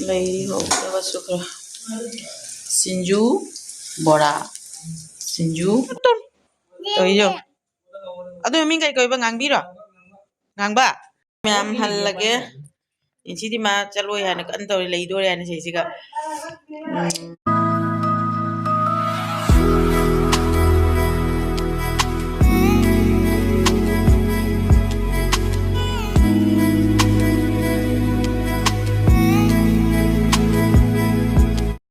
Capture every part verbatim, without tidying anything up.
ꯂꯩꯔꯤ ꯍꯧꯒꯗꯕꯁꯨ ꯈꯔ꯫ ꯁꯤꯡꯖꯨ, ꯕꯣꯔꯥ, ꯁꯤꯡꯖꯨ꯫ ꯇꯧꯔꯤꯁꯦ ꯌꯦꯡꯉꯨ꯫ ꯑꯗꯨ ꯃꯃꯤꯡ ꯀꯩ ꯀꯧꯏꯕ? ꯉꯥꯡꯕꯤꯔꯣ? ꯉꯥꯡꯕ? ꯃꯌꯥꯝ ꯍꯜꯂꯒꯦ꯫ ꯏꯟꯁꯤꯗꯤ ꯃꯥ ꯆꯠꯂꯣꯏ ꯍꯥꯏꯅ ꯀꯟꯅ ꯇꯧꯔꯤ, ꯂꯩꯗꯣꯔꯦ ꯍꯥꯏꯅ ꯁꯤꯁꯤꯒ꯫ ꯎꯝ꯫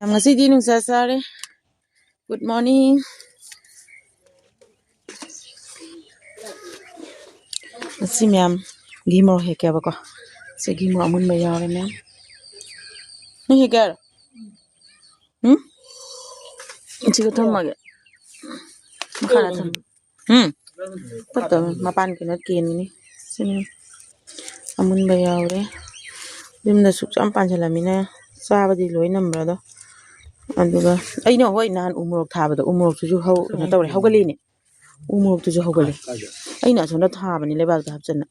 ꯉꯁꯤꯗꯤ ꯅꯨꯡꯁꯥ ꯁꯥꯔꯦ꯫ Good morning꯫ ꯉꯁꯤ ꯃꯌꯥꯝ ꯘꯤ ꯃꯣꯔꯣꯛ ꯍꯦꯛꯀꯦꯕꯀꯣ꯫ ꯁꯤ ꯘꯤ ꯃꯣꯔꯣꯛ ꯑꯃꯨꯟꯕ ꯌꯥꯎꯔꯦ ꯃꯌꯥꯝ꯫ ꯅꯪ ꯍꯦꯛꯀꯦ ꯍꯥꯏꯔꯣ? ꯎꯝ? ꯁꯤꯒ ꯊꯝꯃꯒꯦ꯫ ꯃꯈꯥꯗ ꯊꯝ-, ꯎꯝ? ꯐꯠꯇꯕ ꯃꯄꯥꯟ ꯀꯩꯅꯣ ꯀꯦꯟꯒꯅꯤ꯫ ꯁꯤꯅꯤ꯫ ꯑꯃꯨꯟꯕ ꯌꯥꯎꯔꯦ꯫ ꯌꯨꯝꯗ ꯁꯨꯛ ꯌꯥꯝ ꯄꯥꯟꯁꯤꯜꯂꯝꯃꯤꯅ ꯆꯥꯕꯗꯤ ꯂꯣꯏ ꯅꯝꯕ꯭ꯔꯥ ꯑꯗꯣ꯫ ꯑꯗꯨꯒ ꯑꯩꯅ, ꯍꯣꯏ, ꯅꯍꯥꯟ ꯎ ꯃꯣꯔꯣꯛ ꯊꯥꯕꯗꯣ, ꯎ ꯃꯣꯔꯣꯛꯇꯨꯁꯨ ꯍꯧ-, ꯀꯩꯅꯣ ꯇꯧꯔꯦ, ꯍꯧꯒꯠꯂꯛꯏꯅꯦ꯫ ꯎ ꯃꯣꯔꯣꯛꯇꯨꯁꯨ ꯍꯧꯒꯠꯂꯦ꯫ ꯀꯥꯏꯗ? ꯑꯩꯅ ꯑꯁꯣꯝꯗ ꯊꯥꯕꯅꯤ, ꯂꯩꯕꯥꯛꯇ ꯍꯥꯞꯆꯟꯅ꯫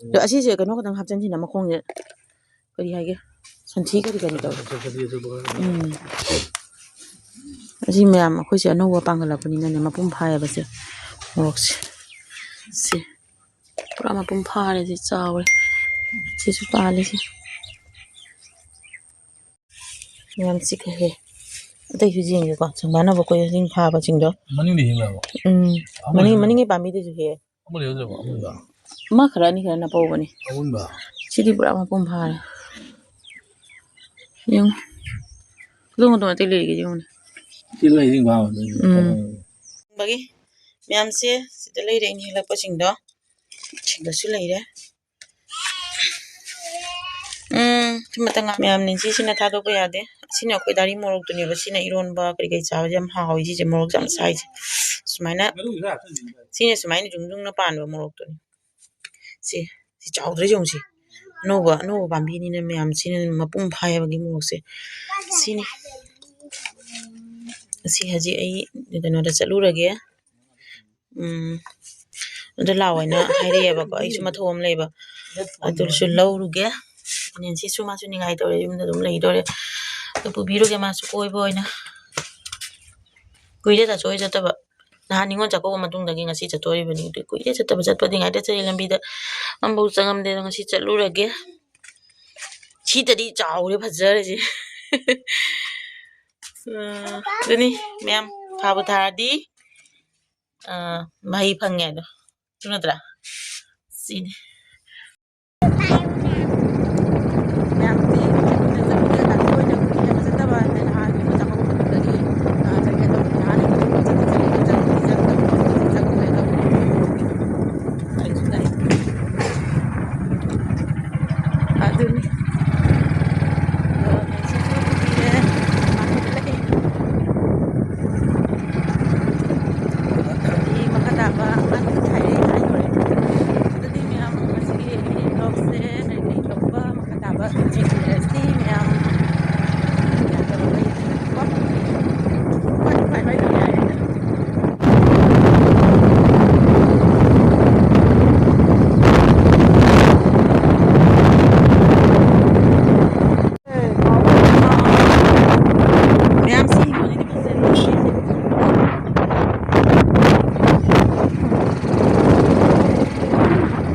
ꯑꯗꯣ ꯑꯁꯤꯁꯦ ꯀꯩꯅꯣ ꯈꯛꯇꯪ ꯍꯥꯞꯆꯟꯁꯤꯅ, ꯃꯈꯣꯡꯁꯦ ꯀꯔꯤ ꯍꯥꯏꯒꯦ? ꯁꯟꯊꯤ ꯀꯔꯤ ꯀꯔꯤ ꯇꯧꯔꯦ? ꯎꯝ꯫ ꯑꯁꯤ ꯃꯌꯥꯝ ꯑꯩꯈꯣꯏꯁꯦ ꯑꯅꯧꯕ ꯄꯥꯟꯈꯠꯂꯛꯄꯅꯤꯅꯅꯦ, ꯃꯄꯨꯡ ꯐꯥꯏꯌꯦꯕ ꯁꯦ ꯃꯣꯔꯣꯛꯁꯦ꯫ ꯁꯤ ꯄꯨꯔꯥ ꯃꯄꯨꯡ ꯐꯥꯔꯦ, ꯁꯤ ꯆꯥꯎꯔꯦ꯫ ꯁꯤꯁꯨ ꯄꯥꯜꯂꯦ ꯁꯤ꯫ ꯃꯌꯥꯝ ꯆꯤꯛꯈ꯭ꯔꯦ꯫ ꯑꯇꯩꯁꯨ ꯌꯦꯡꯒꯦꯀꯣ, ꯁꯪꯕꯥꯅꯕ ꯑꯩꯈꯣꯏ ꯍꯧꯖꯤꯛ ꯐꯥꯕꯁꯤꯡꯗꯣ꯫ ꯃꯅꯤꯡꯗ ꯌꯦꯡꯉꯕ? ꯎꯝ꯫ ꯑꯃ ꯃꯅꯤꯡ, ꯂꯩꯍꯧꯗ꯭ꯔꯕ? ꯃꯅꯤꯡꯒꯤ ꯄꯥꯝꯕꯤꯗꯨꯁꯨ ꯍꯦꯛ꯫ ꯑꯃ ꯂꯩꯍꯧꯗ꯭ꯔꯕ? ꯑꯃꯨꯟꯕ? ꯑꯃ ꯈꯔ ꯑꯅꯤ ꯈꯔ ꯅꯞꯄꯧꯕꯅꯤ꯫ ꯑꯃꯨꯟꯕ? ꯁꯤꯗꯤ ꯄꯨꯔꯥ ꯃꯄꯨꯡ ꯐꯥꯔꯦ꯫ ꯌꯦꯡꯉꯨ꯫ ꯈꯨꯗꯣꯡ ꯈꯨꯗꯣꯡ ꯑꯇꯩ ꯂꯩꯔꯤꯒꯦ ꯌꯦꯡꯉꯨꯅꯦ꯫ ꯁꯤ ꯂꯩꯔꯤ ꯃꯥ ꯑꯗꯨꯝ꯫ ꯎꯝ꯫ ꯕꯒꯤ ꯃꯌꯥꯝꯁꯦ ꯁꯤꯗ ꯂꯩꯔꯦ, ꯑꯩꯅ ꯍꯦꯛꯂꯛꯄꯁꯤꯡꯗꯣ꯫ ꯁꯤꯗꯁꯨ ꯂꯩꯔꯦ꯫ ꯎꯝ, ꯁꯤ ꯃꯇꯪ ꯉꯥ-, ꯃꯌꯥꯝ ꯅꯤꯡꯁꯤꯁꯤꯅ ꯊꯥꯗꯣꯛꯄ ꯌꯥꯗꯦ꯫ ꯁꯤꯅ ꯑꯩꯈꯣꯏ ꯗꯥꯔꯤ ꯃꯣꯔꯣꯛꯇꯨꯅꯦꯕ꯫ ꯁꯤꯅ ꯏꯔꯣꯟꯕ ꯀꯔꯤ ꯀꯔꯤ ꯆꯥꯕꯁꯦ ꯌꯥꯝ ꯍꯥꯎꯋꯤ꯫ ꯁꯤꯁꯦ ꯃꯣꯔꯣꯛ ꯌꯥꯝ ꯁꯥꯏꯁꯦ꯫ ꯁꯨꯃꯥꯏꯅ, ꯁꯤꯅ ꯁꯨꯃꯥꯏꯅ ꯖꯨꯝ ꯖꯨꯝꯅ ꯄꯥꯟꯕ ꯃꯣꯔꯣꯛꯇꯨꯅꯤ꯫ ꯁꯤ, ꯁꯤ ꯆꯥꯎꯗ꯭ꯔꯥ ꯌꯦꯡꯉꯨ ꯁꯤ꯫ ꯑꯅꯧꯕ, ꯑꯅꯧꯕ ꯄꯥꯝꯕꯤꯅꯤꯅ ꯃꯌꯥꯝ ꯁꯤꯅ ꯃꯄꯨꯡ ꯐꯥꯏꯌꯦꯕꯒꯤ ꯃꯣꯔꯣꯛꯁꯦ꯫ ꯁꯤꯅꯤ꯫ ꯑꯁꯤ ꯍꯧꯖꯤꯛ ꯑꯩ ꯀꯩꯅꯣꯗ ꯆꯠꯂꯨꯔꯒꯦ꯫ ꯎꯝ, ꯑꯗꯨ ꯂꯥꯛꯑꯣ ꯍꯥꯏꯅ ꯍꯥꯏꯔꯛꯑꯦꯕꯀꯣ꯫ ꯑꯩꯁꯨ ꯃꯊꯧ ꯑꯃ ꯂꯩꯕ꯫ ꯑꯗꯨꯁꯨ ꯂꯧꯔꯨꯒꯦ꯫ ꯅꯦꯟꯁꯤꯁꯨ ꯃꯥꯁꯨ ꯅꯤꯡꯉꯥꯏ ꯇꯧꯔꯦ, ꯌꯨꯝꯗ ꯑꯗꯨꯝ ꯂꯩꯗꯣꯔꯦ꯫ ꯑꯗꯨ ꯄꯨꯕꯤꯔꯨꯒꯦ ꯃꯥꯁꯨ ꯀꯣꯏꯕ ꯑꯣꯏꯅ꯫ ꯀꯨꯏꯔꯦ ꯇꯥꯆꯧ ꯍꯣꯏ ꯆꯠꯇꯕ꯫ ꯅꯍꯥꯟ ꯅꯤꯉꯣꯜ ꯆꯥꯛꯀꯧꯕ ꯃꯇꯨꯡꯗꯒꯤ ꯉꯁꯤ ꯆꯠꯇꯣꯔꯤꯕꯅꯤ꯫ ꯑꯗꯨ ꯀꯨꯏꯔꯦ ꯆꯠꯇꯕ꯫ ꯆꯠꯄꯗꯤ ꯉꯥꯏꯗ ꯆꯠꯂꯤ, ꯂꯝꯕꯤꯗ ꯑꯃꯐꯥꯎ ꯆꯪꯉꯝꯗꯦ꯫ ꯑꯗꯣ ꯉꯁꯤ ꯆꯠꯂꯨꯔꯒꯦ꯫ ꯁꯤꯗꯗꯤ ꯆꯥꯎꯔꯦ, ꯐꯖꯔꯦ ꯁꯤ꯫ ꯑ, ꯑꯗꯨꯅꯤ ꯃꯌꯥꯝ, ꯊꯥꯕꯨ ꯊꯥꯔꯗꯤ, ꯑ, ꯃꯍꯩ ꯐꯪꯉꯦ ꯑꯗꯣ꯫ ꯆꯨꯝ ꯅꯠꯇ꯭ꯔꯥ? ꯁꯤꯅꯤ꯫ ꯃꯌꯥꯝꯁꯤ ꯆꯠꯄꯗ ꯆꯠꯄꯗ ꯇꯥꯟꯊꯣꯛ ꯑꯣꯏꯅ ꯀꯨꯏꯅ ꯆꯠꯇꯕ ꯅꯍꯥꯟ ꯆꯥꯛꯀꯧꯕ ꯃꯇꯝꯗꯒꯤ, ꯑ, ꯆꯠꯀꯦ ꯇꯧꯕꯅꯤ꯫ ꯅꯍꯥꯟ ꯆꯠꯇꯤ ꯆꯠꯂꯤ, ꯆꯠꯇꯤ ꯆꯠꯇꯕ, ꯆꯠꯇꯤ ꯆꯠꯇꯕ ꯇꯧꯕꯅꯤ꯫ ꯑꯩꯁꯨ ꯂꯥꯛꯏ꯫ ꯑꯗꯨꯅꯤ꯫ ꯑꯗꯣ ꯁꯤꯁꯨ ꯀꯨꯏꯔꯦ꯫ ꯑꯗꯒꯤ ꯃꯈꯥ ꯇꯥꯕ ꯑꯍꯥꯟꯕ ꯊꯥꯏꯔꯦ ꯍꯥꯏꯗꯣꯔꯦ꯫ ꯑꯗꯨꯗꯤ ꯃꯌꯥꯝ ꯉꯁꯤꯒꯤ ꯑꯩꯒꯤ vlogꯁꯦ ꯀꯔꯤ ꯀꯔꯤ ꯇꯧꯕ ꯃꯈꯥ ꯇꯥꯕ ꯌꯦꯡꯃꯤꯟꯅꯔꯁꯤ ꯃꯌꯥꯝ꯫ ꯌꯥꯗꯕ ꯂꯩꯇ꯭ꯔꯦꯀꯣ꯫ ꯍꯣꯏ, ꯍꯣꯏ, ꯍꯣꯏ, ꯌꯥꯔꯦ꯫ ꯃꯌꯥꯝ ꯁꯤ ꯍꯤꯡꯒꯣꯜꯁꯤꯗꯤ ꯐꯖꯔꯦ꯫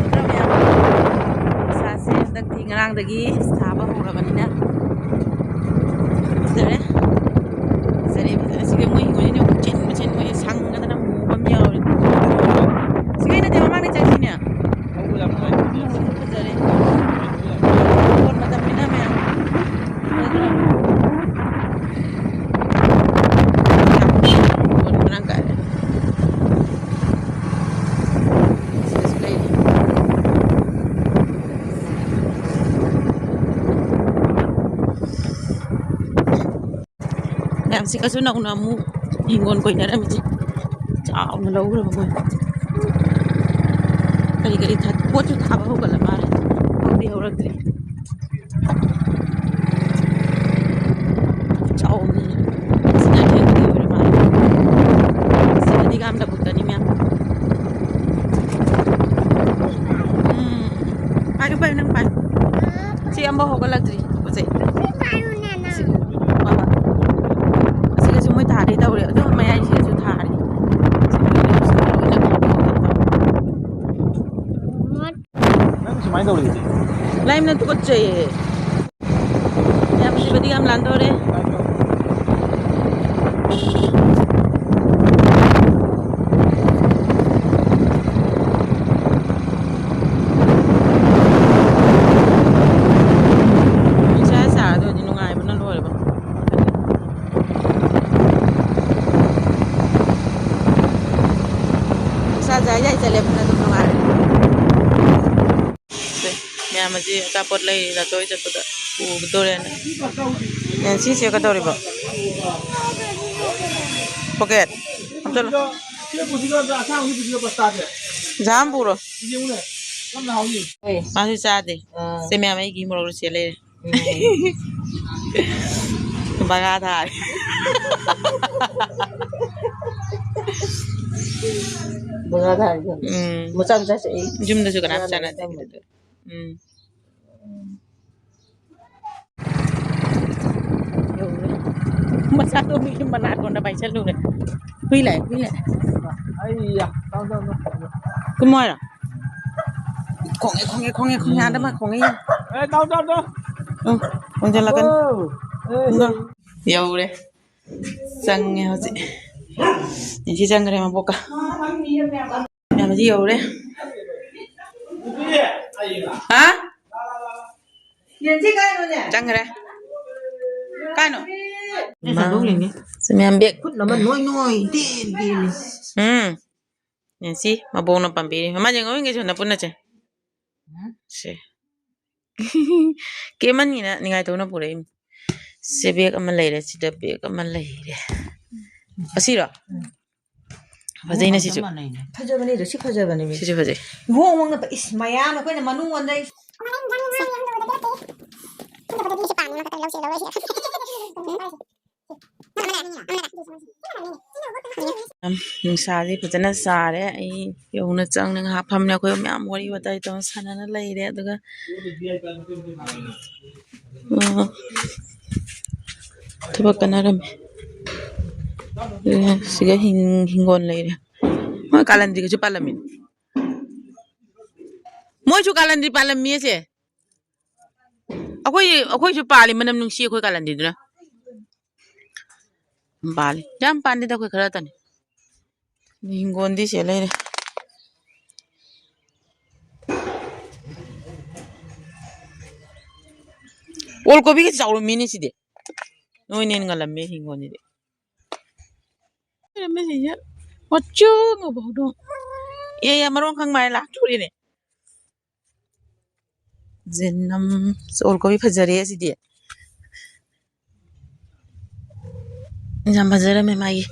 ꯎꯗ꯭ꯔꯥ ꯃꯌꯥꯝ? ꯅꯨꯡꯁꯥꯁꯦ ꯍꯟꯗꯛꯇꯤ ꯉꯔꯥꯡꯗꯒꯤ ꯁꯥꯕ ꯍꯧꯔꯕꯅꯤꯅ ꯐꯖꯔꯦ꯫ ꯐꯖꯔꯦ, ꯐꯖꯔꯦ꯫ ꯁꯤꯗꯤ ꯃꯣꯏ ꯍꯤꯡꯒꯣꯜꯁꯤꯅ ꯃꯆꯤꯟ ꯃꯆꯤꯟ ꯃꯣꯏ ꯁꯪꯒꯗꯅ ꯃꯨꯕ ꯑꯃ ꯌꯥꯎꯔꯦ꯫ ꯁꯤꯒꯤ ꯅꯠꯇꯦ, ꯃꯃꯥꯡꯗ ꯆꯠꯁꯤꯅꯦ꯫ ꯐꯖꯔꯦ꯫ ꯍꯤꯡꯒꯣꯜ ꯃꯇꯝꯅꯤꯅ ꯃꯌꯥꯝ꯫ ꯃꯔꯥꯡ ꯀꯥꯏꯔꯦ꯫ ꯁꯤꯗꯁꯨ ꯂꯩꯔꯤ꯫ ꯃꯌꯥꯝꯁꯤꯒꯁꯨ ꯅꯧꯅ ꯑꯃꯨꯛ ꯍꯤꯡꯒꯣꯜ ꯀꯣꯏꯅꯔꯝꯃꯤꯁꯦ꯫ ꯆꯥꯎꯅ ꯂꯧꯈ꯭ꯔꯕ ꯃꯣꯏ꯫ ꯀꯔꯤ ꯀꯔꯤ ꯊꯥ-, ꯄꯣꯠꯁꯨ ꯊꯥꯕ ꯍꯧꯒꯠꯂ ꯃꯥꯜꯂꯦ꯫ ꯍꯧꯗꯤ ꯍꯧꯔꯛꯇ꯭ꯔꯤ꯫ ꯆꯥꯎꯅ꯫ ꯁꯤꯅ ꯍꯦꯛꯇ ꯑꯣꯏꯔ ꯃꯥꯜꯂꯦ꯫ ꯁꯤꯅꯗꯤ ꯌꯥꯝ ꯂꯧꯕꯨꯛꯇꯅꯤ ꯃꯌꯥꯝ꯫ ꯎꯝ꯫ ꯄꯥꯏꯌꯨ, ꯄꯥꯏꯌꯨ, ꯅꯪ ꯄꯥꯏꯌꯨ꯫ ꯁꯤ ꯑꯃ ꯂꯥꯏꯃꯅ ꯇꯨꯀꯠꯆꯩꯌꯦ꯫ ꯌꯥꯝ ꯁꯤꯕꯗꯤ ꯌꯥꯝ ꯂꯥꯟꯗꯧꯔꯦ꯫ ꯅꯨꯡꯁꯥ ꯁꯥꯔꯗꯣꯏꯗꯤ ꯅꯨꯡꯉꯥꯏꯕꯅ ꯂꯣꯏꯔꯕ꯫ ꯅꯨꯡꯁꯥ ꯖꯥꯏ ꯖꯥꯏ ꯆꯠꯂꯦ, ꯐꯅ ꯑꯗꯨꯝ ꯅꯨꯡꯉꯥꯏꯔꯦ꯫ ꯁꯦ, ꯃꯌꯥꯝ ꯑꯁꯤ ꯑꯆꯥꯄꯣꯠ ꯂꯩꯔꯤ, ꯗꯥꯇꯣꯏ ꯆꯠꯄꯗ ꯄꯨꯒꯗꯣꯔꯦꯅ꯫ ꯅꯦꯟꯁꯤ ꯆꯦ ꯀꯩꯗꯧꯔꯤꯕ? ꯄꯣꯀꯦꯠ ꯍꯥꯞꯆꯜꯂꯣ꯫ ꯖꯥꯝ ꯄꯨꯔꯣ꯫ ꯃꯥꯁꯨ ꯆꯥꯗꯦ꯫ ꯑꯥ꯫ ꯁꯦ, ꯃꯌꯥꯝ ꯑꯩꯒꯤ ꯃꯣꯔꯣꯛ ꯆꯦ ꯂꯩꯔꯦ꯫ ꯎꯝ꯫ ꯕꯔꯥ ꯊꯥꯔꯦ꯫ ꯕꯔꯥ ꯊꯥꯔꯦ꯫ ꯎꯝ꯫ ꯃꯆꯥ ꯃꯆꯥ ꯆꯠꯏ꯫ ꯌꯨꯝꯗꯁꯨ ꯀꯅꯥꯝ ꯆꯥꯅꯗꯦ꯫ ꯆꯥꯅꯗꯦ꯫ ꯎꯝ꯫ ꯌꯧꯔꯦ꯫ ꯃꯆꯥꯇꯣꯝꯕꯤꯒꯤ ꯃꯅꯥꯇꯣꯟꯗ ꯄꯥꯏꯁꯜꯂꯨꯔꯦ꯫ ꯍꯨꯏ ꯂꯥꯛꯑꯦ, ꯍꯨꯏ ꯂꯥꯛꯑꯦ꯫ ꯑꯩꯌꯥ, ꯇꯥꯎ, ꯇꯥꯎ, ꯇꯥꯎ꯫ ꯀꯨꯝꯃꯣ ꯍꯥꯏꯔꯣ? ꯈꯣꯡꯉꯦ, ꯈꯣꯡꯉꯦ, ꯈꯣꯡꯉꯦ, ꯈꯣꯡꯉꯦ, ꯑꯥꯗ ꯃꯥ ꯈꯣꯡꯉꯦ ꯌꯦꯡꯉꯣ꯫ ꯑꯦ, ꯇꯥꯎ, ꯇꯥꯎ, ꯇꯥꯎ꯫ ꯎꯝ, ꯈꯣꯡꯖꯜꯂꯛꯀꯅꯤ꯫ ꯑꯣ, ꯑꯦ꯫ ꯌꯧꯔꯦ꯫ ꯆꯪꯉꯦ ꯍꯧꯖꯤꯛ꯫ ꯁꯤ ꯆꯪꯈ꯭ꯔꯦ ꯃꯕꯣꯛꯀ꯫ ꯃꯌꯥꯝꯁꯤ ꯌꯧꯔꯦ꯫ ꯍꯥ? ꯆꯪꯈ꯭ꯔꯦ꯫ ꯀꯥꯏꯅꯣ? ꯁꯤ ꯃꯌꯥꯝ ꯕꯦꯛ꯫ ꯈꯨꯠ ꯑꯃ ꯅꯣꯏ ꯅꯣꯏ ꯇꯦꯟ ꯇꯦꯜꯂꯤ꯫ ꯎꯝ꯫ ꯅꯦꯟꯁꯤ, ꯃꯕꯣꯛꯅ ꯄꯥꯝꯕꯤꯔꯤ꯫ ꯃꯃꯥ, ꯌꯦꯡꯉꯣ, ꯌꯦꯡꯒꯦ, ꯁꯣꯝꯗ ꯄꯨꯟꯅ ꯆꯦ꯫ ꯁꯦ꯫ ꯀꯦꯃꯟꯒꯤꯅ ꯅꯤꯡꯉꯥꯏꯇꯧꯅ ꯄꯨꯔꯛꯏ꯫ ꯁꯤ ꯕꯦꯛ ꯑꯃ ꯂꯩꯔꯦ, ꯁꯤꯗ ꯕꯦꯛ ꯑꯃ ꯂꯩꯔꯦ꯫ ꯑꯁꯤꯔꯣ? ꯐꯖꯩꯅꯦ ꯁꯤꯁꯨ꯫ ꯐꯖꯕꯅꯦ ꯑꯗꯣ, ꯁꯤ ꯐꯖꯕꯅꯦ ꯃꯤ꯫ ꯁꯤꯁꯨ ꯐꯖꯩ꯫ ꯏꯍꯣꯡ ꯍꯣꯡꯅ ꯄ-, ꯏꯁ, ꯃꯌꯥꯝ ꯑꯩꯈꯣꯏꯅ ꯃꯅꯨꯡ ꯑꯣꯟꯗꯩ꯫ ꯅꯨꯡꯁꯥꯁꯦ ꯐꯖꯅ ꯁꯥꯔꯦ꯫ ꯑꯩ ꯌꯧꯅ ꯆꯪꯅ ꯉꯥꯏꯍꯥꯛ ꯐꯝꯅ ꯑꯩꯈꯣꯏ ꯃꯌꯥꯝ ꯋꯥꯔꯤ ꯋꯥꯇꯥꯏ ꯇꯧꯔ ꯁꯥꯟꯅꯅ ꯂꯩꯔꯦ꯫ ꯑꯗꯨꯒ, ꯑ, ꯊꯕꯛ ꯀꯟꯅꯔꯝꯃꯤ꯫ ꯑꯗꯨꯒ ꯁꯤꯒ ꯍꯤꯡ-, ꯍꯤꯡꯒꯣꯜ ꯂꯩꯔꯦ꯫ ꯃꯣꯏ ꯀꯥꯂꯟꯗ꯭ꯔꯤꯒꯁꯨ ꯄꯥꯜꯂꯝꯃꯤ꯫ ꯃꯣꯏꯁꯨ ꯀꯥꯂꯟꯗꯤ ꯄꯥꯜꯂꯝꯃꯤ ꯑꯁꯦ꯫ ꯑꯩꯈꯣꯏ, ꯑꯩꯈꯣꯏꯁꯨ ꯄꯥꯜꯂꯤ, ꯃꯅꯝ ꯅꯨꯡꯁꯤ ꯑꯩꯈꯣꯏ ꯀꯥꯂꯟꯗꯤꯗꯨꯅ꯫ ꯄꯥꯜꯂꯤ꯫ ꯌꯥꯝ ꯄꯥꯟꯗꯦꯗ, ꯑꯩꯈꯣꯏ ꯈꯔꯇꯅꯤ꯫ ꯍꯤꯡꯒꯣꯜꯗꯤ ꯁꯦ ꯂꯩꯔꯦ꯫ ꯑꯣꯜ ꯀꯣꯕꯤꯒ ꯆꯥꯎꯔꯝꯃꯤꯅꯦ ꯁꯤꯗꯤ꯫ ꯅꯣꯏꯅ ꯍꯦꯟꯅ ꯉꯜꯂꯝꯃꯦ ꯍꯤꯡꯒꯣꯜꯁꯤꯗꯤ꯫ ꯂꯩꯔꯝꯃꯦ ꯁꯤꯁꯦ꯫ ꯃꯆꯨ ꯉꯧꯕ ꯍꯧꯗꯣꯡ꯫ ꯑꯦ, ꯑꯦ, ꯃꯔꯣꯟ ꯈꯪ ꯃꯥꯏ ꯂꯥꯛꯊꯣꯔꯛꯑꯦꯅꯦ꯫ ꯖꯦꯅꯝ, ꯑꯣꯜ ꯀꯣꯕꯤ ꯐꯖꯔꯦ ꯑꯁꯤꯗꯤ꯫ ꯌꯥꯝ ꯐꯖꯔꯝꯃꯦ ꯃꯥꯒꯤ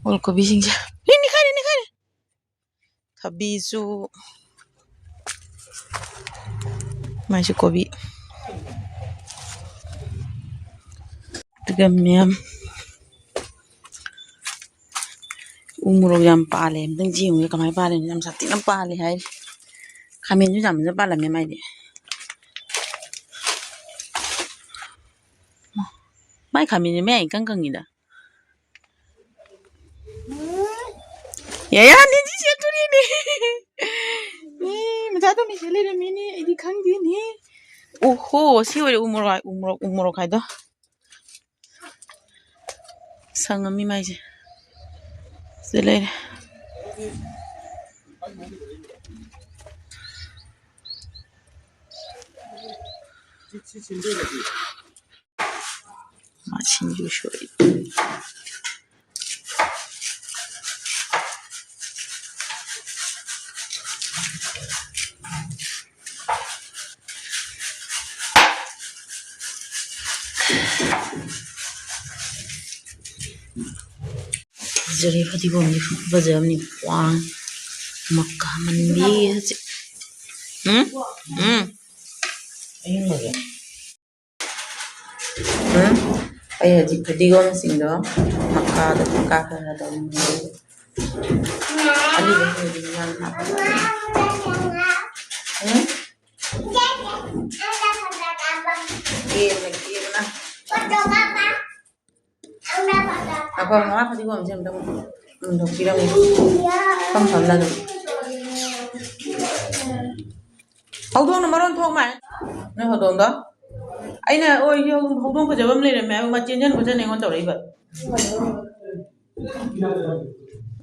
ꯑꯣꯜ ꯀꯣꯕꯤꯁꯤꯡꯁꯦ꯫ ꯍꯦ, ꯅꯤꯛꯈꯥꯏꯔꯦ, ꯅꯤꯛꯈꯥꯏꯔꯦ꯫ ꯊꯕꯤꯁꯨ, ꯃꯥꯏꯁꯨ ꯀꯣꯕꯤ꯫ ꯑꯗꯨꯒ ꯃꯌꯥꯝ ꯎ ꯃꯣꯔꯣꯛ ꯌꯥꯝ ꯄꯥꯜꯂꯦ꯫ ꯑꯝꯇꯪ ꯌꯦꯡꯉꯨꯒꯦ ꯀꯃꯥꯏꯅ ꯄꯥꯜꯂꯤꯅꯣ꯫ ꯌꯥꯝ ꯁꯥꯊꯤꯅ ꯄꯥꯜꯂꯦ ꯍꯥꯏꯔꯤ꯫ ꯈꯥꯃꯦꯟꯁꯨ ꯌꯥꯝ ꯐꯖꯅ ꯄꯥꯜꯂꯝꯃꯦ ꯃꯥꯏꯗꯤ꯫ ꯃꯥꯏ ꯈꯥꯃꯦꯟꯁꯦ ꯃꯌꯥ ꯏꯀꯪ ꯀꯪꯉꯤꯗ꯫ ꯌꯥꯌꯥ, ꯅꯦꯖꯤ ꯁꯦꯠꯇꯣꯔꯤꯅꯦ꯫ ꯃꯤ ꯃꯆꯥ ꯇꯣꯝꯕꯤ ꯁꯦꯠ ꯂꯩꯔꯝꯃꯤꯅꯦ, ꯑꯩꯗꯤ ꯈꯪꯗꯦꯅꯦ꯫ ꯑꯣꯍꯣ, ꯁꯤ ꯑꯣꯏꯔꯦ ꯎ ꯃꯣꯔꯣꯛ, ꯎ ꯃꯣꯔꯣꯛ, ꯎ ꯃꯣꯔꯣꯛ ꯍꯥꯏꯗꯣ꯫ ꯁꯪꯉꯝꯃꯤ ꯃꯥꯏꯁꯦ꯫ ꯁꯤꯗ ꯂꯩꯔꯦ꯫ ꯃꯥ ꯁꯤꯡꯖꯨ ꯁꯨꯔꯤ꯫ ꯐꯖꯔꯦ, ꯐꯗꯤꯒꯣꯝꯗꯤ ꯐꯖꯕꯅꯤ꯫ ꯋꯥꯡ ꯃꯀꯥ ꯃꯟꯕꯤ ꯍꯧꯖꯤꯛ꯫ ꯎꯝ? ꯎꯝ꯫ ꯎꯝ? ꯑꯩ ꯍꯧꯖꯤꯛ ꯐꯗꯤꯒꯣꯝꯁꯤꯡꯗꯣ ꯃꯈꯥꯗ ꯀꯥꯈꯠꯂꯒ ꯇꯧꯔꯝꯕꯅꯦ꯫ ꯑꯗꯨꯒ ꯍꯧꯖꯤꯛ ꯏꯟꯖꯥꯡ ꯍꯥꯞꯄꯒ ꯎꯝ? ꯀꯦꯕꯅ, ꯀꯦꯕꯅ꯫ ꯉꯥꯏꯈꯣ, ꯃꯃꯥ ꯐꯗꯤꯒꯣꯝꯁꯦ ꯑꯝꯇꯪ ꯍꯨꯟꯗꯣꯛꯄꯤꯔꯝꯒꯦ꯫ ꯐꯝ ꯐꯝꯅ ꯑꯗꯨꯝ꯫ ꯍꯧꯗꯣꯡꯅ ꯃꯔꯣꯟ ꯊꯣꯛ ꯃꯥꯏ꯫ ꯅꯣꯏ ꯍꯧꯗꯣꯡꯗꯣ? ꯑꯩꯅ, "ꯑꯣ, ꯏꯁꯨ ꯍꯧꯗꯣꯡ ꯐꯖꯕ ꯑꯃ ꯂꯩꯔꯝꯃꯦ" ꯍꯥꯏꯕ, ꯃꯥ ꯆꯦꯟꯖꯟ ꯈꯣꯠꯆꯟ ꯑꯩꯉꯣꯟꯗ ꯇꯧꯔꯛꯏꯕ꯫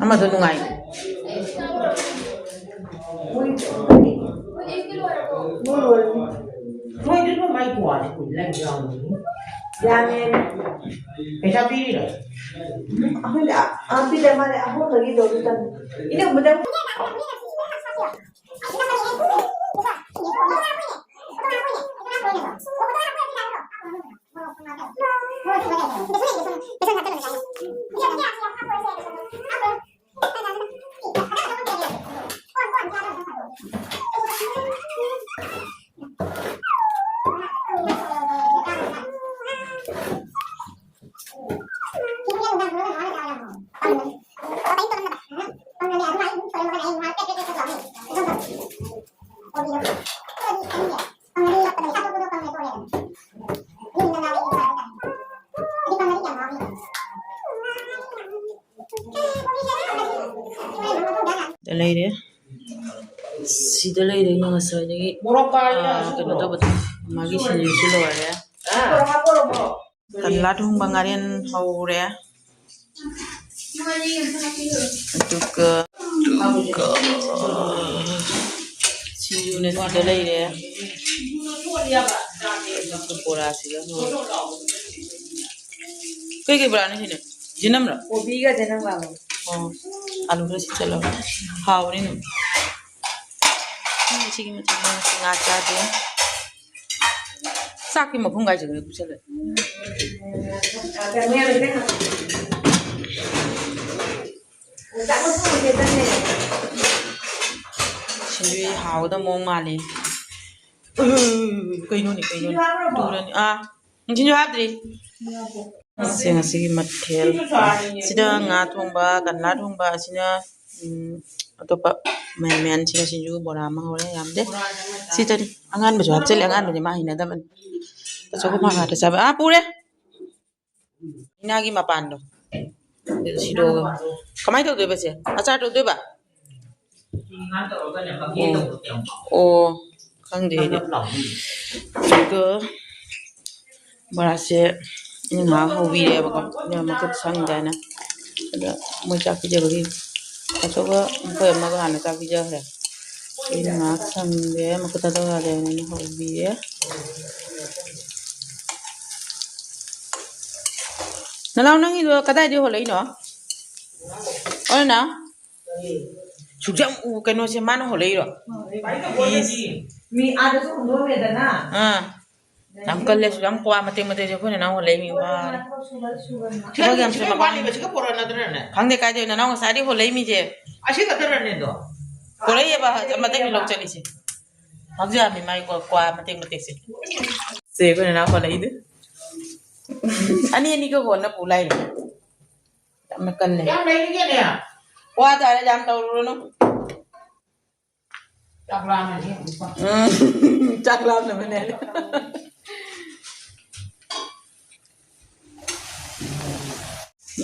ꯑꯃꯗꯣ ꯅꯨꯡꯉꯥꯏ꯫ ꯃꯣꯏꯗꯨꯅ ꯃꯥꯏ ꯀ꯭ꯋꯥꯗꯤ ꯀꯨꯏꯅ ꯂꯩꯕ ꯌꯥꯎꯕꯅꯤ꯫ ꯌꯥꯝꯃꯦ꯫ ꯄꯩꯁꯥ ꯄꯤꯔꯤꯔꯣ? ꯑꯩꯈꯣꯏꯅ, ꯑ, ꯄꯤꯗꯦ, ꯃꯥꯅꯦ, ꯑꯍꯨꯝꯗꯒꯤꯗꯣ ꯑꯗꯨ ꯇꯪ꯫ ꯏꯅꯦ, ꯃꯊꯪ ꯂꯩꯔꯦ꯫ ꯁꯤꯗ ꯂꯩꯔꯦ ꯑꯩꯅ ꯉꯁꯥꯏꯗꯒꯤ, ꯃꯣꯔꯣꯛ ꯀꯥꯔꯤꯔ ꯑꯥ, ꯀꯩꯅꯣ ꯇꯧꯕꯗꯣ, ꯃꯥꯒꯤ ꯁꯤꯡꯖꯨꯁꯨ ꯂꯣꯏꯔꯦ꯫ ꯀꯂꯥ ꯊꯣꯡꯕ ꯉꯥꯔꯦꯟ ꯍꯧꯔꯦ꯫ ꯑꯗꯨꯒ, ꯑꯗꯨꯒ ꯁꯤꯡꯖꯨꯅ ꯁꯤꯗ ꯂꯩꯔꯦ꯫ ꯑꯗꯨꯒ ꯕꯣꯔꯥꯁꯤꯒ ꯍꯧꯔꯦ꯫ ꯀꯩꯀꯩ ꯕꯣꯔꯥꯅꯣ ꯁꯤꯅ? ꯖꯤꯅꯝꯔꯣ? ꯀꯣꯕꯤꯒ ꯖꯤꯅꯝꯒ꯫ ꯑꯣ, ꯑꯂꯨ ꯈꯔ ꯁꯤꯠꯆꯜꯂꯣ꯫ ꯍꯥꯎꯕꯅꯤ ꯑꯗꯨꯝ꯫ ꯎꯝ, ꯁꯤꯒꯤ ꯃꯆꯨ ꯉꯥ ꯆꯥꯗꯦ꯫ ꯆꯥꯛꯀꯤ ꯃꯈꯨꯝ ꯀꯥꯏ ꯆꯠꯈ꯭ꯔꯦ? ꯄꯨꯁꯜꯂꯦ꯫ ꯁꯤꯡꯖꯨ ꯍꯥꯎꯒꯗꯕ ꯃꯑꯣꯡ ꯃꯥꯜꯂꯤ꯫ ꯎꯝ, ꯀꯩꯅꯣꯅꯦ, ꯀꯩꯅꯣꯅꯦ? ꯇꯨꯔꯅꯤ꯫ ꯑꯥ, ꯁꯤꯡꯖꯨ ꯍꯥꯞꯇ꯭ꯔꯤ꯫ ꯁꯤ ꯉꯁꯤꯒꯤ ꯃꯊꯦꯜ꯫ ꯁꯤꯗ ꯉꯥ ꯊꯣꯡꯕ, ꯀꯟꯂꯥ ꯊꯣꯡꯕ, ꯑꯁꯤꯅ, ꯎꯝ, ꯑꯇꯣꯞꯄ ꯃꯌꯥꯟ ꯃꯌꯥꯟ꯫ ꯁꯤꯅ ꯁꯤꯡꯖꯨ ꯕꯣꯔꯥ ꯑꯃ ꯍꯧꯔꯦ, ꯌꯥꯝꯗꯦ꯫ ꯁꯤꯇꯅꯤ꯫ ꯑꯉꯥꯟꯕꯁꯨ ꯍꯥꯞꯆꯤꯜꯂꯦ, ꯑꯉꯥꯟꯕꯗꯤ ꯃꯥ ꯍꯩꯅꯗꯕꯅꯤ꯫ ꯑꯆꯧꯕ ꯐꯥ ꯐꯥꯗ ꯆꯥꯕ꯫ ꯑꯥ, ꯄꯨꯔꯦ꯫ ꯏꯅꯥꯒꯤ ꯃꯄꯥꯟꯗꯣ꯫ ꯁꯤꯗꯣꯛꯑꯒ꯫ ꯀꯃꯥꯏꯅ ꯇꯧꯗꯣꯏꯕ ꯁꯦ? ꯑꯆꯥꯔ ꯇꯧꯗꯣꯏꯕ? ꯑꯣ꯫ ꯑꯣ꯫ ꯈꯪꯗꯦ ꯑꯩꯗꯤ꯫ ꯑꯗꯨꯒ ꯕꯣꯔꯥꯁꯦ ꯑꯩꯅ ꯉꯥꯏꯍꯥꯛ ꯍꯧꯕꯤꯔꯦꯕꯀꯣ, ꯃꯌꯥꯝ ꯃꯈꯨꯠ ꯁꯪꯗꯦ ꯍꯥꯏꯅ꯫ ꯑꯗ ꯃꯣꯏ ꯆꯥꯛ ꯄꯤꯖꯕꯒꯤ ꯑꯆꯧꯕ ꯃꯈꯣꯏ ꯑꯃꯒ ꯍꯥꯟꯅ ꯆꯥꯛ ꯄꯤꯖꯈ꯭ꯔꯦ꯫ ꯑꯩꯅ ꯉꯥꯏꯍꯥꯛ ꯁꯪꯗꯦ, ꯃꯈꯨꯠ ꯊꯥꯗꯣꯛ ꯌꯥꯗꯦ ꯍꯥꯏꯅ ꯑꯩꯅ ꯍꯧꯕꯤꯔꯦ꯫ ꯅꯅꯥꯎ, ꯅꯪꯒꯤꯗꯣ ꯀꯗꯥꯏꯗꯩ ꯍꯣꯜꯂꯛꯏꯅꯣ? ꯑꯣꯏꯅ ꯁꯨꯛꯌꯥꯝ ꯎ ꯀꯩꯅꯣꯁꯦ ꯃꯥꯅ ꯍꯣꯜꯂꯛꯏꯔꯣ? ꯃꯤ ꯑꯥꯗꯁꯨ ꯍꯨꯟꯗꯣꯛꯑꯝꯃꯦꯗꯅ꯫ ꯑꯥ꯫ ꯌꯥꯝ ꯀꯜꯂꯦ, ꯁꯨꯛꯌꯥꯝ ꯀ꯭ꯋꯥ ꯃꯇꯦꯛ ꯃꯇꯦꯛꯁꯦ ꯑꯩꯈꯣꯏ ꯅꯅꯥꯎ ꯍꯣꯜꯂꯛꯏ ꯃꯤ ꯋꯥꯔꯦ꯫ ꯊꯕꯛ ꯌꯥꯝ ꯁꯤꯒ ꯆꯤꯜꯂꯕ ꯋꯥꯠꯂꯤꯕ, ꯁꯤꯒ ꯄꯣꯔꯛꯑꯣ ꯅꯠꯇ꯭ꯔꯅꯦ? ꯈꯪꯗꯦ ꯀꯥꯏꯗꯩ ꯅꯅꯥꯎ ꯉꯁꯥꯏꯗꯩ ꯍꯣꯜꯂꯛꯏ ꯃꯤꯁꯦ꯫ ꯑꯁꯤ ꯈꯛꯇꯔꯅꯦ ꯑꯗꯣ? ꯄꯣꯔꯛꯏꯑꯕ, ꯃꯇꯦꯛ ꯂꯧ ꯆꯠꯂꯤꯁꯦ꯫ ꯍꯧꯖꯤꯛ ꯌꯥꯝꯃꯤ ꯃꯥꯏ ꯀ꯭ꯋꯥ, ꯀ꯭ꯋꯥ ꯃꯇꯦꯛ ꯃꯇꯦꯛꯁꯦ꯫ ꯁꯦ ꯑꯩꯈꯣꯏ ꯅꯅꯥꯎ ꯍꯣꯜꯂꯛꯏꯗꯨ꯫ ꯑꯅꯤ ꯑꯅꯤꯒ ꯍꯣꯟꯅ ꯄꯨ ꯂꯥꯛꯏꯅꯦ꯫ ꯌꯥꯝꯅ ꯀꯜꯂꯦ꯫ ꯌꯥꯝ ꯂꯩꯔꯤꯒꯦꯅꯦ꯫ ꯋꯥ ꯇꯥꯔꯦ, ꯌꯥꯝ ꯇꯧꯔꯨꯔꯅꯨ꯫ ꯆꯥꯛ ꯂꯥꯝꯃꯗꯤ ꯑꯃꯨꯛꯀ꯫ ꯎꯝ, ꯆꯥꯛ ꯂꯥꯝꯅꯕꯅꯦ꯫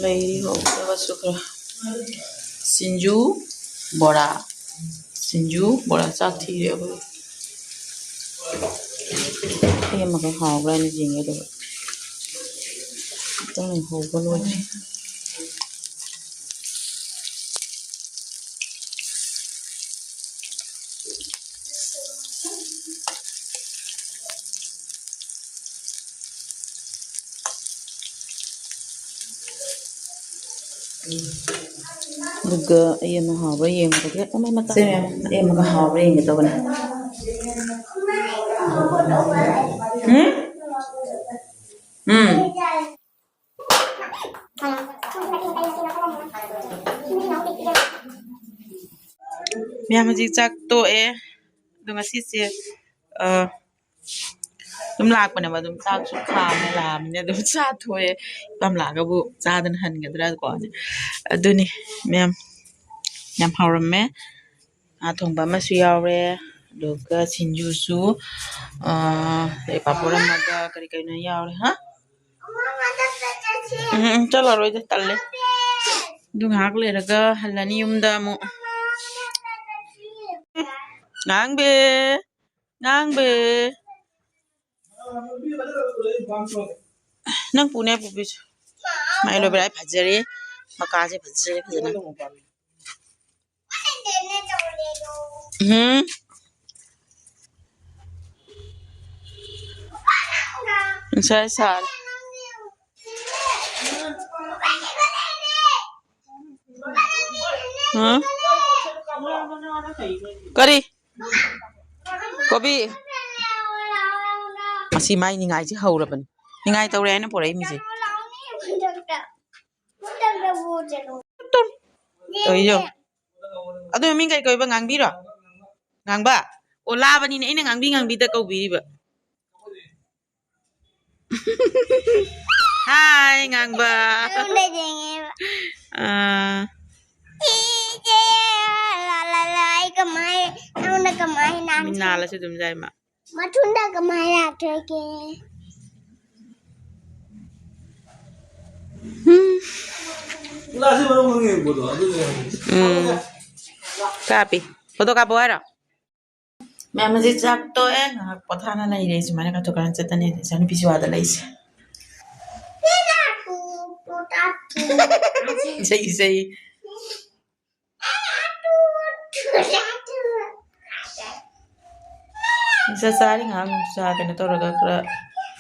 ꯂꯩꯔꯤ ꯍꯧꯗꯕꯁꯨ ꯈꯔ꯫ ꯁꯤꯡꯖꯨ, ꯕꯣꯔꯥ꯫ ꯁꯤꯡꯖꯨ, ꯕꯣꯔꯥ, ꯆꯥꯛ ꯊꯤꯔꯦ ꯑꯩꯈꯣꯏ꯫ ꯁꯦꯝꯃꯒ ꯍꯥꯎꯕ꯭ꯔꯥ ꯍꯥꯏꯅ ꯌꯦꯡꯒꯦ ꯑꯗꯨꯒ꯫ ꯈꯤꯇꯪ ꯍꯧꯕ ꯂꯣꯏꯗ꯭ꯔꯤ꯫ ꯑꯗꯨꯒ ꯑꯩ ꯑꯃ ꯍꯥꯎꯕ꯭ꯔꯥ ꯌꯦꯡꯕꯗ ꯈꯤꯇꯪ ꯃꯩ ꯃꯆꯥ꯫ ꯁꯦ, ꯑꯩ ꯑꯃꯒ ꯍꯥꯎꯕ꯭ꯔꯥ ꯌꯦꯡꯒꯦ ꯇꯧꯕꯅꯦ꯫ ꯎꯝ? ꯎꯝ꯫ ꯃꯌꯥꯝ ꯍꯧꯖꯤꯛ ꯆꯥꯛ ꯇꯣꯛꯑꯦ꯫ ꯑꯗꯣ ꯉꯁꯤꯁꯦ, ꯑ, ꯑꯗꯨꯝ ꯂꯥꯛꯄꯅꯦꯕ, ꯑꯗꯨꯝ ꯆꯥꯛꯁꯨ ꯈꯥꯝꯃꯦ, ꯂꯥꯛꯑꯕꯅꯤꯅ ꯑꯗꯨꯝ ꯆꯥꯊꯣꯛꯑꯦ꯫ ꯏꯄꯥꯝ ꯂꯥꯛꯑꯒꯕꯨ ꯆꯥꯗꯅ ꯍꯟꯒꯗ꯭ꯔꯥ ꯀꯣ꯫ ꯑꯗꯨꯅꯤ ꯃꯌꯥꯝ, ꯌꯥꯝ ꯍꯥꯎꯔꯝꯃꯦ꯫ ꯉꯥ ꯊꯣꯡꯕ ꯑꯃꯁꯨ ꯌꯥꯎꯔꯦ, ꯑꯗꯨꯒ ꯁꯤꯡꯖꯨꯁꯨ, ꯑ, ꯑꯗꯩ ꯄꯥꯐꯣꯔ ꯑꯃꯒ ꯀꯔꯤ ꯀꯔꯤꯅꯣ ꯌꯥꯎꯔꯦ꯫ ꯍꯥ? ꯎꯝ, ꯎꯝ, ꯆꯠꯂꯔꯣꯏꯗ, ꯇꯜꯂꯦ꯫ ꯑꯗꯨ ꯉꯥꯏꯍꯥꯛ ꯂꯩꯔꯒ ꯍꯜꯂꯅꯤ ꯌꯨꯝꯗ ꯑꯃꯨꯛ꯫ ꯉꯥꯡꯕꯤ꯫ ꯅꯪꯕꯨ꯫ ꯅꯪ ꯄꯨꯅꯦ ꯄꯨꯕꯤꯁꯨ꯫ ꯃꯥꯏ ꯂꯣꯏꯕ ꯂꯥꯏ ꯐꯖꯔꯦ꯫ ꯃꯀꯥꯁꯦ ꯐꯖꯔꯦ ꯐꯖꯅ꯫ ꯎꯝ꯫ ꯉꯁꯥꯏ ꯁꯥꯔꯦ꯫ ꯎꯝ? ꯀꯔꯤ? ꯀꯣꯕꯤ? ꯃꯁꯤ ꯃꯥꯏ ꯅꯤꯡꯉꯥꯏꯁꯦ ꯍꯧꯔꯕꯅꯤ꯫ ꯅꯤꯡꯉꯥꯏ ꯇꯧꯔꯦ ꯍꯥꯏꯅ ꯄꯣꯔꯛꯏ ꯃꯤꯁꯦ꯫ ꯇꯨꯝ꯫ ꯇꯧꯔꯤꯁꯦ ꯌꯦꯡꯉꯣ꯫ ꯑꯗꯨ ꯃꯃꯤꯡ ꯀꯩ ꯀꯧꯏꯕ? ꯉꯥꯡꯕꯤꯔꯣ? ꯉꯥꯡꯕ? ꯑꯣ, ꯂꯥꯕꯅꯤꯅꯦ, ꯑꯩꯅ ꯉꯥꯡꯕꯤ ꯉꯥꯡꯕꯤꯗ ꯀꯧꯕꯤꯔꯤꯕ꯫ ꯍꯥꯏ, ꯉꯥꯡꯕ꯫ ꯑꯩꯉꯣꯟꯗ ꯌꯦꯡꯉꯦꯕ꯫ ꯑꯥ꯫ ꯏꯆꯦ, ꯂꯥ, ꯂꯥ, ꯂꯥ, ꯑꯩ ꯀꯃꯥꯏ, ꯅꯉꯣꯟꯗ ꯀꯃꯥꯏ ꯅꯥꯟ-, ꯃꯤ ꯅꯥꯜꯂꯁꯨ ꯑꯗꯨꯝ ꯌꯥꯏ ꯃꯥ꯫ ꯃꯊꯨꯟꯗ ꯀꯃꯥꯏ ꯂꯥꯛꯇꯣꯏꯒꯦ? ꯎꯝ꯫ ꯂꯥꯁꯤ ꯃꯔꯝ ꯈꯪꯉꯦ ꯄꯣꯠꯇꯣ, ꯑꯗꯨꯅꯦ ꯍꯪꯉꯤꯁꯦ꯫ ꯎꯝ꯫ ꯀꯥꯞꯄꯤ꯫ ꯐꯣꯇꯣ ꯀꯥꯞꯄꯣ ꯍꯥꯏꯔꯣ? ꯃꯌꯥꯝ ꯍꯧꯖꯤꯛ ꯆꯥꯛ ꯇꯣꯛꯑꯦ, ꯉꯥꯏꯍꯥꯛ ꯄꯣꯊꯥꯅ ꯂꯩꯔꯦ꯫ ꯁꯨꯃꯥꯏꯅ ꯀꯥꯊꯣꯛ ꯀꯥꯔꯟ ꯆꯠꯇꯅ ꯏꯆꯥꯅꯨꯄꯤꯁꯨ ꯑꯥꯗ ꯂꯩꯁꯦ꯫ ꯏꯁꯩ, ꯏꯁꯩ꯫ ꯆꯥꯛ ꯆꯥꯔꯤ ꯉꯥꯏꯍꯥꯛ ꯆꯥ ꯀꯩꯅꯣ ꯇꯧꯔꯒ ꯈꯔ,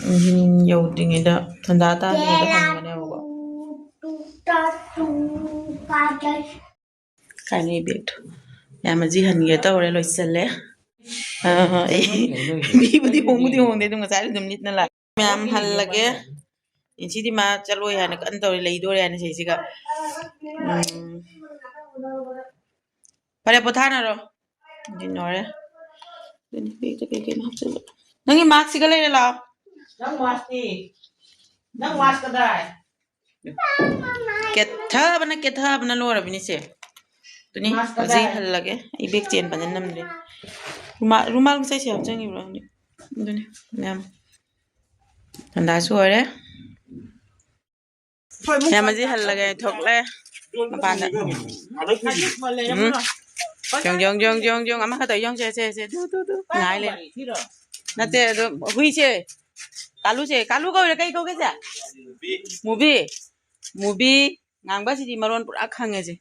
ꯎꯝ, ꯌꯧꯗ꯭ꯔꯤꯉꯩꯗ ꯊꯟꯗꯥ ꯇꯥꯗ꯭ꯔꯤꯉꯩꯗ ꯍꯟꯕꯅꯦꯕꯀꯣ꯫ ꯀꯥꯏꯅꯩ ꯕꯦꯒꯇꯣ꯫ ꯌꯥꯝ ꯃꯁꯤ ꯍꯟꯒꯦ ꯇꯧꯔꯦ, ꯂꯣꯏꯁꯤꯜꯂꯦ꯫ ꯑ, ꯑꯩ ꯃꯤꯕꯨꯗꯤ ꯍꯣꯡꯕꯨꯗꯤ ꯍꯣꯡꯗꯦ, ꯑꯗꯨꯝ ꯉꯁꯥꯏ ꯑꯗꯨꯝ ꯂꯤꯠꯅ ꯂꯥꯛꯑꯦ꯫ ꯃꯌꯥꯝ ꯍꯜꯂꯒꯦ꯫ ꯉꯁꯤꯗꯤ ꯃꯥ ꯆꯠꯂꯣꯏ ꯍꯥꯏꯅ ꯀꯟꯅ ꯇꯧꯔꯤ, ꯂꯩꯗꯣꯔꯦ ꯍꯥꯏꯅ ꯁꯤꯁꯤꯒ꯫ ꯎꯝ꯫ ꯐꯔꯦ, ꯄꯣꯊꯥꯅꯔꯣ꯫ ꯑꯗꯨꯗꯤ ꯂꯣꯏꯔꯦ꯫ ꯑꯗꯨꯅꯤ, ꯕꯦꯒꯇ ꯀꯩ ꯀꯩꯅꯣ ꯍꯥꯞꯆꯤꯜꯂꯦ꯫ ꯅꯪꯒꯤ ꯃꯥꯛꯁꯤꯒ ꯂꯩꯔꯦ, ꯂꯥꯛꯑꯣ꯫ ꯅꯪ ꯃꯥꯛꯁꯇꯤ? ꯅꯪ ꯃꯥꯛꯁ ꯀꯗꯥꯏ? ꯀꯦꯊꯕꯅ, ꯀꯦꯊꯕꯅ ꯂꯣꯏꯔꯕꯅꯤ ꯁꯦ꯫ ꯑꯗꯨꯅꯤ, ꯃꯥꯛꯁ ꯍꯧꯖꯤꯛ ꯀꯗꯥꯏ? ꯍꯜꯂꯒꯦ꯫ ꯑꯩ ꯕꯦꯒ ꯆꯦꯟ ꯐꯖꯅ ꯅꯝꯗ꯭ꯔꯤ꯫ ꯔꯨꯃꯥꯜ, ꯔꯨꯃꯥꯜ ꯉꯁꯥꯏꯁꯦ ꯍꯥꯞꯆꯟꯈꯤꯕ꯭ꯔꯣ? ꯑꯗꯨꯅꯤ, ꯃꯌꯥꯝ꯫ ꯊꯟꯗꯥꯁꯨ ꯑꯣꯏꯔꯦ꯫ ꯌꯥꯝ ꯃꯁꯤ ꯍꯜꯂꯒꯦ, ꯊꯣꯛꯂꯦ ꯃꯄꯥꯟꯗ꯫ ꯎꯝ꯫ ꯌꯣꯡ, ꯌꯣꯡ, ꯌꯣꯡ, ꯌꯣꯡ, ꯌꯣꯡ, ꯑꯃꯈꯛꯇ ꯌꯣꯡꯁꯦ, ꯁꯦ, ꯁꯦ, ꯇꯨ, ꯇꯨ, ꯇꯨ, ꯉꯥꯏ ꯂꯩ꯫ ꯅꯠꯇꯦ, ꯑꯗꯨ ꯍꯨꯏꯁꯦ, ꯀꯥꯂꯨꯁꯦ, ꯀꯥꯂꯨ ꯀꯧꯔꯤꯔ ꯀꯩ ꯀꯧꯒꯦꯁꯦ? ꯃꯨꯕꯤ, ꯃꯨꯕꯤ, ꯉꯥꯡꯕꯁꯤꯗꯤ ꯃꯔꯣꯟ ꯄꯨꯔꯥ ꯈꯪꯉꯦꯁꯦ꯫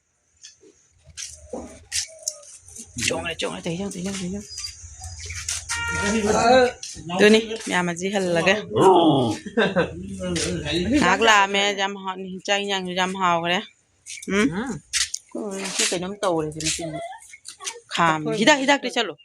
ꯆꯣꯡꯉꯦ, ꯆꯣꯡꯉꯦ, ꯇꯩ ꯆꯣꯡ, ꯇꯩ ꯆꯣꯡ, ꯇꯩ ꯆꯣꯡ꯫ ꯑꯗꯨꯅꯤ, ꯃꯌꯥꯝ ꯑꯁꯤ ꯍꯜꯂꯒ꯫ ꯉꯥꯏꯍꯥꯛ ꯂꯥꯛꯑꯝꯃꯦ, ꯌꯥꯝ ꯍꯥꯎ-, ꯆꯥꯛ ꯏꯟꯖꯥꯡꯁꯨ ꯌꯥꯝ ꯍꯥꯎꯈ꯭ꯔꯦ꯫ ꯎꯝ? ꯎꯝ꯫ ꯑꯣ, ꯁꯤ ꯀꯩꯅꯣꯝ ꯇꯧꯔꯦ ꯁꯤ ꯃꯆꯤꯟꯁꯦ꯫ ꯈꯥꯝ-, ꯍꯤꯗꯥꯛ, ꯍꯤꯗꯥꯛꯇꯤ ꯆꯠꯂꯣ꯫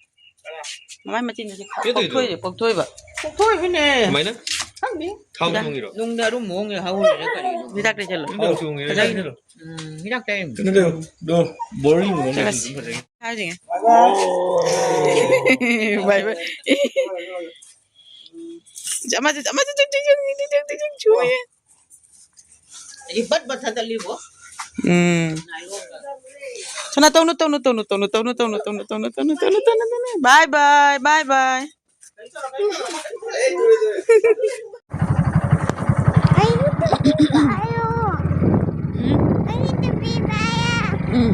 ꯃꯃꯥꯏ ꯃꯆꯤꯟꯁꯦ ꯄꯣꯛꯊꯣꯛꯏꯔꯦ, ꯄꯣꯛꯊꯣꯏꯕ꯫ ꯄꯣꯛꯊꯣꯏꯕꯅꯦ꯫ ꯀꯃꯥꯏꯅ? ꯈꯪꯗꯦ꯫ ꯊꯥꯎ ꯍꯤꯗꯥꯛ꯫ ꯊꯣꯡꯉꯤꯔꯣ? ꯅꯨꯡꯗ ꯑꯔꯨꯝꯕ ꯍꯣꯡꯉꯦ ꯍꯧꯔꯤꯔ ꯀꯔꯤꯅꯣ? ꯍꯤꯗꯥꯛ ꯇꯩꯁꯜꯂꯣ꯫ ꯊꯥꯎ ꯊꯣꯡꯉꯤꯔ ꯐꯖꯩ꯫ ꯀꯔꯤꯅꯣ? ꯎꯝ, ꯍꯤꯗꯥꯛ ꯇꯩ꯫ ꯅꯠꯇꯦ, ꯅꯣ, ꯕꯣꯔꯤꯡ ꯆꯠꯂꯁꯤ꯫ ꯍꯥꯏꯔꯤꯉꯩ꯫ ꯕꯥꯏ ꯕꯥꯏ꯫ ꯑꯃꯁꯦ, ꯑꯃꯁꯦ, ꯆꯨꯝꯃꯦ꯫ ꯑꯩ ꯕꯠ ꯕꯠ ꯊꯥꯗꯠꯂꯤꯕꯣ꯫ ꯎꯝ꯫ ꯁꯣꯅꯥ, ꯇꯧꯅꯨ, ꯇꯧꯅꯨ, ꯇꯧꯅꯨ꯫ Bye, bye, bye, bye. ꯎꯝ? ꯎꯝ꯫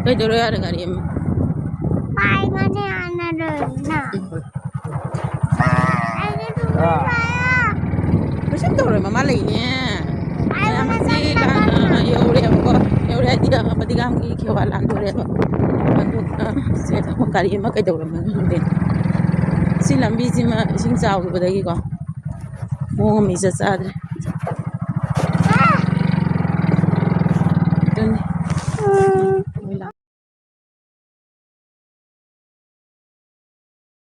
ꯀꯩꯗꯧꯔꯦ ꯌꯥꯔꯦ ꯒꯥꯔꯤ ꯑꯃ? ꯄꯥꯏꯕꯅꯦ ꯍꯥꯟꯅ ꯂꯣꯏꯅ꯫ ꯎꯝ꯫ ꯑꯩꯗꯤ ꯇꯨꯝꯕ ꯌꯥ-, ꯀꯩꯁꯨꯝ ꯇꯧꯔꯣꯏ, ꯃꯃꯥ ꯂꯩꯅꯦ꯫ ꯄꯥꯏꯕ ꯃꯌꯥꯝ ꯑꯁꯤ ꯃꯊꯛꯇ ꯂꯥꯟ-, ꯀꯟꯅ꯫ ꯌꯧꯔꯦꯕꯀꯣ꯫ ꯌꯧꯔꯦ ꯍꯥꯏꯗꯤ ꯐꯗꯤꯒꯥꯝꯒꯤ ꯈꯦꯋꯥ ꯂꯥꯟꯗꯣꯔꯦꯕ꯫ ꯑꯗꯨꯒ ꯁꯤꯗ ꯑꯃꯨꯛ ꯒꯥꯔꯤ ꯑꯃ ꯀꯩꯗꯧꯔꯝꯃꯅꯣ ꯈꯪꯗꯦ꯫ ꯁꯤ ꯂꯝꯕꯤꯁꯤꯃ ꯏꯁꯤꯡ ꯆꯥꯎꯈꯤꯕꯗꯒꯤꯀꯣ ꯃꯑꯣꯡ ꯑꯃ ꯏꯆꯠ ꯆꯥꯗ꯭ꯔꯦ꯫ ꯑꯗꯨꯅꯤ꯫